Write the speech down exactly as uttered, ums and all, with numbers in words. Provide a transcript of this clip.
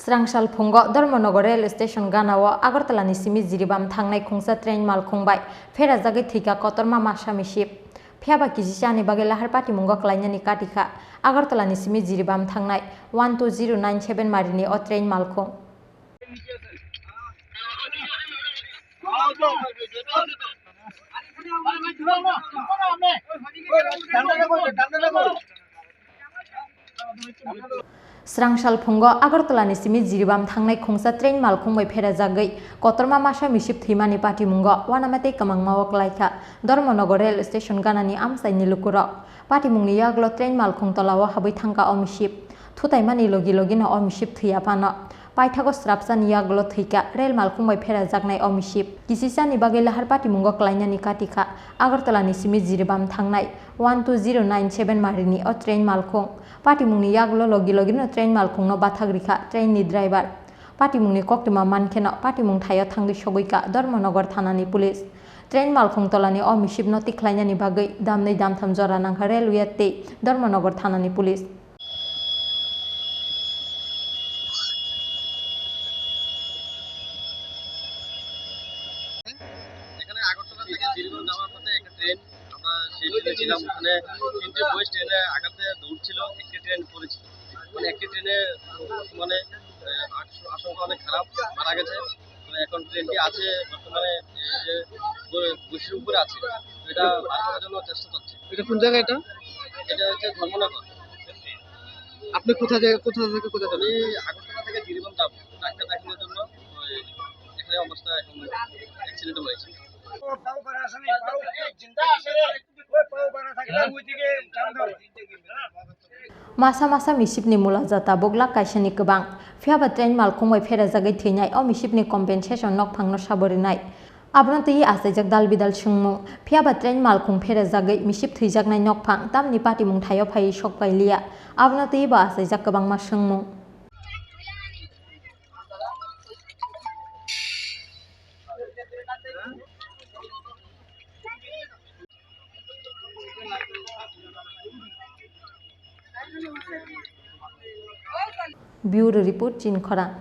Srangsal phungo Dharmanagar rail station ganao Agartala ni simi Jiribam thangnai khungsa train malkhung bai pherajagwi thwikha kotorma masa misip. Phiyaba kisisa ni bagwi lahar patimungo klainani katikha Agartala ni simi Jiribam thangnai one two zero nine seven mari ni o train malkhung. Srangsal phungo Agartala ni simi Jiribam thangnai khungsa train malkhung bai pherajagwi kotorma masa misip thwimani patimungo uanama tei kwmangma o klaikha Dharmanagar rail station ganani amchaini lukurok. Patimungni yagulo train malkhung tolao habwi thangkha o misip. Thutaimani logi logino o misip thwiya phano. Paithago srapsani yagulo thwikha rel malkhung bai pherajaknai o misip. Kisisani bagwi lahar patimungo klainani katikha Agartala ni simi Jiribam thangnai one two zero nine seven marini o train malkhung. Patimungni yagulo logi logino train malkhungno bathak rikha train ni driver. Patimungni koktwma mankheno patimung thaio thangwi sogwikha Dharmanagar thanani police. Train malkhung tolani o misipno tikhlainani bagwi damnwi damtham jora nangkha railway tei Dharmanagar thanani police. এখানে আগরতলা থেকে জিরিবাম যাওয়ার পথে একটা ট্রেন, আমরা সেই ট্রেনে ছিলাম, ওখানে তিনটে বয়েজ ট্রেনে আঘাতে দৌড়ছিল, একটি ট্রেন পড়েছিল, মানে একটি ট্রেনে মানে আহ, আশ- আশঙ্কা অনেক খারাপ, মারা গেছে। মানে এখন ট্রেনটি আছে বর্তমানে এই যে ব- বসির উপরে আছে, এটা বার করার জন্য চেষ্টা চলছে। এটা কোন জায়গা এটা? এটা হচ্ছে ধর্মনগর। আপনি কোথা থেকে, কোথা থেকে কোথা যাবেন? আমি আগরতলা থেকে জিরিবাম যাবো ডাক্তার দেখানোর জন্য। ওই এখানে অবস্থা এখন অ্যাক্সিডেন্ট হয়েছে। Masa masa misipni mula jata bugla kaisani kwbang. Phiyaba train malkhung bai pherajagwi thwinai o misipni compensation nokphangno sabo rinai. Abono twiwi achaijak dal bidal swngmung. Phiyaba train malkhung pherajagwi misip thwijaknai nokphang tamni patimung thaio phaiwi sok pailiya. Abono twiwi bo achaijak kwbangma swngmung. Bureau Report, Chinkhorang.